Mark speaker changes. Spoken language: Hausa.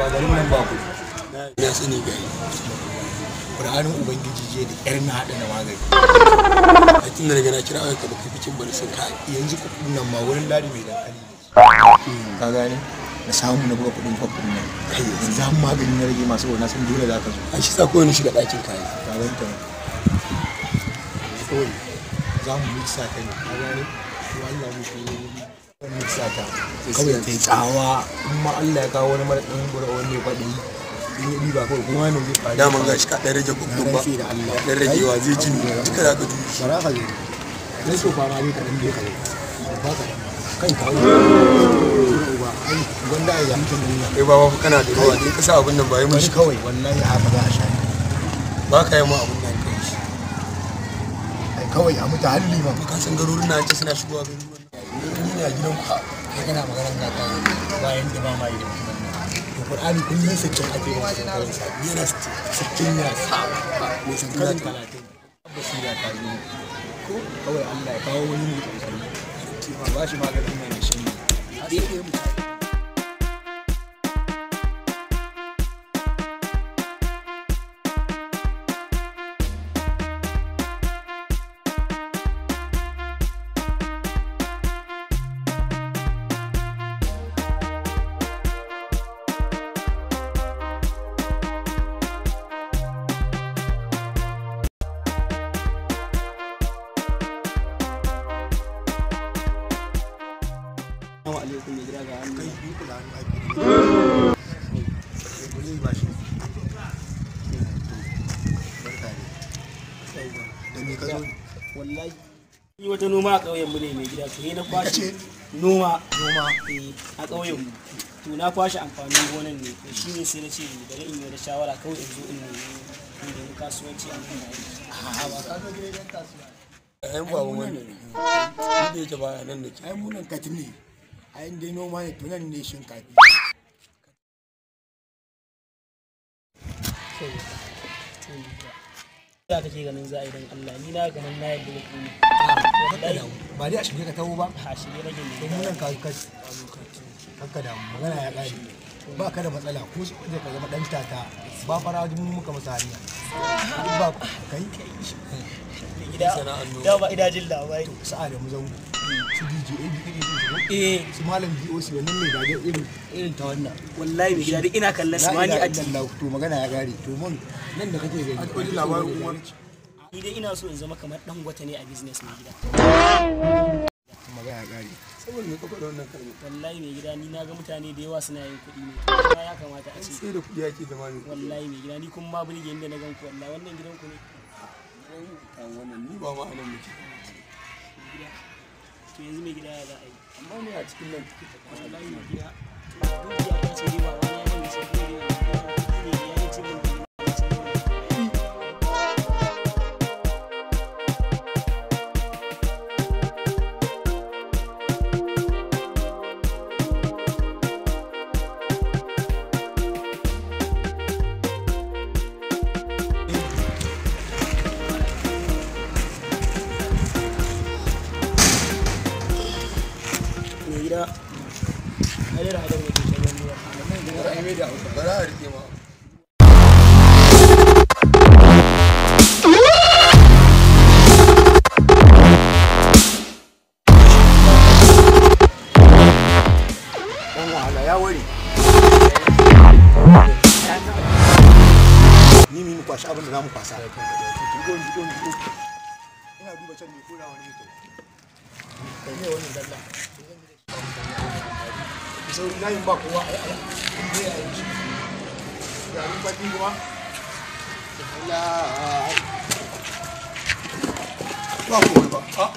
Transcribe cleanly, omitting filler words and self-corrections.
Speaker 1: Ba garin nan ba ku.
Speaker 2: Na sani gari.
Speaker 1: Qur'anin Ubangiji je da ƴar na haɗa na magani.
Speaker 2: A tun da na kira ka baka fikin bari sun kai.
Speaker 1: Yanzu kuɗin nan ma wurin ladi mai dankali ne. Ka gane? Na samu na buga kuɗin kwaf ɗin nan. Kai yanzu an magani na rage masu na san dole za ka zo.
Speaker 2: A shi sa kowane shiga ɗakin kayi.
Speaker 1: Ka ganta ne. Kawai za mu mixa ta ne. Ka gane? Ko Allah mu shi mixa ta. Kawai ta yi tsawa in ma Allah ya kawo wani mara ɗan gura wani ya faɗi. In ya ɗiba kawai kuma me zai faru.
Speaker 2: Daman gashi ka ɗan rage kuɗin ba.
Speaker 1: Na rantse da Allah.
Speaker 2: Ɗan ragewa zai ji duka za ka juyi.
Speaker 1: Bara ka zo. Na so fama ne kaɗan dai ka zo. Ba ka kai kawo. Uba ai gwanda ai mutum din nan.
Speaker 2: Kai ba kana da ruwa ne ka sa abin nan ba yi
Speaker 1: Bari
Speaker 2: mishi.
Speaker 1: kawai wallahi haka za a sha.
Speaker 2: Ba ka yi ma abin nan kai shi.
Speaker 1: Ai kawai a mutu halli ma.
Speaker 2: Ka san garuruwan na ce suna shigowa garuruwan nan.
Speaker 1: Ni ne a gidan ku. Kai kana maganar gata bayan da ba ma yi da mutumin nan. To Qur'ani kullun sittin ake yin sankarin sa.
Speaker 2: Yana sittin.
Speaker 1: Sittin ya sa.
Speaker 2: Mai
Speaker 1: Sankarin
Speaker 2: sittin
Speaker 1: 30. Basira ta zo. Ko kawai Allah ya kawo wani mai tausayi. Ba shi maganin mai shan.
Speaker 3: Assalamu alaikum mai gida ga hannu.
Speaker 1: Kai biyu kula hannu ake. Kuli ba shi. Barka ne. Da me ka zo ne?
Speaker 3: Wallahi ni wata noma a ƙauyen mu ne mai gida to ni na kwashe
Speaker 1: Kace?
Speaker 3: noma
Speaker 1: Noma.
Speaker 3: eh a ƙauyen mu. To na kwashe amfanin gonan ne to shine sai na ce bari in yi wata shawara kawai in zo in nemi kasuwanci a nan da aiki.
Speaker 1: A'a ba ka zo gidan yan kasuwa.
Speaker 2: Ai babu wannan ne. Ni da yake baya nan nake.
Speaker 1: Ai munan katin ne. Ai in dai noma ne to nan ne shinkafi.
Speaker 3: Ya kake ganin za a yi don Allah ni na ganin na yadda da ku ne.
Speaker 1: Kakka damu. Ba dai a shirye ka taho ba.
Speaker 3: A shirye nake mai
Speaker 1: To
Speaker 3: gida.
Speaker 1: munan ka ka kakka damu magana ya ƙare. Ba ka da matsala ko su ka zama ɗan tata ba fara mu muka masa hanya. Ba kai
Speaker 3: Mai gida
Speaker 2: Sana'ar noma.
Speaker 3: da ba ina jin labari.
Speaker 1: sa'a da mu zango. Su DJ AB kake so su ko?
Speaker 3: Eh
Speaker 1: Su malam DOC wannan mai gaje irin irin ta wannan.
Speaker 3: wallahi mai gida duk ina kallon su ma ni
Speaker 1: La
Speaker 3: a
Speaker 1: ilaha illallah to magana ya gare to mun nan da kake gani.
Speaker 2: An ɗauki labarin uwar.
Speaker 3: Ni dai ina so in zama kamar Dangote ne a business mai gida.
Speaker 1: Magana ya gare.
Speaker 2: Saboda me ka faɗa wannan kalma?
Speaker 3: Wallahi mai gida ni na ga mutane da yawa suna yin kuɗi ne. Kuma ya kamata a ce
Speaker 2: Sai da kuɗi ake zama mai kuɗi.
Speaker 3: wallahi mai gida ni kun ma burge inda na gan ku wallahi wannan gidan ku ne.
Speaker 2: Wannan ni ba ma a nan muke.
Speaker 3: To yanzu mai gida ya za a yi.
Speaker 2: Amma ne a cikin nan take ta kwashe.
Speaker 3: Wallahi mai gida dukiya ta ce dai ba wani ya bani sai dai ne ya ce mun mai gida hadar hadar ne ke shan ruwa.
Speaker 2: Bara a rike ma.
Speaker 1: Dan wahala ya ware. Ni mu kwashi abin da za mu kwasa. Ina duba can ne ko da wani zai taho. Kai ne wannan dalla. Sauri layin ba kowa ai ai in dai a yi shi. Garin baki kuma. Allah.
Speaker 2: Ba komai ba. Ah.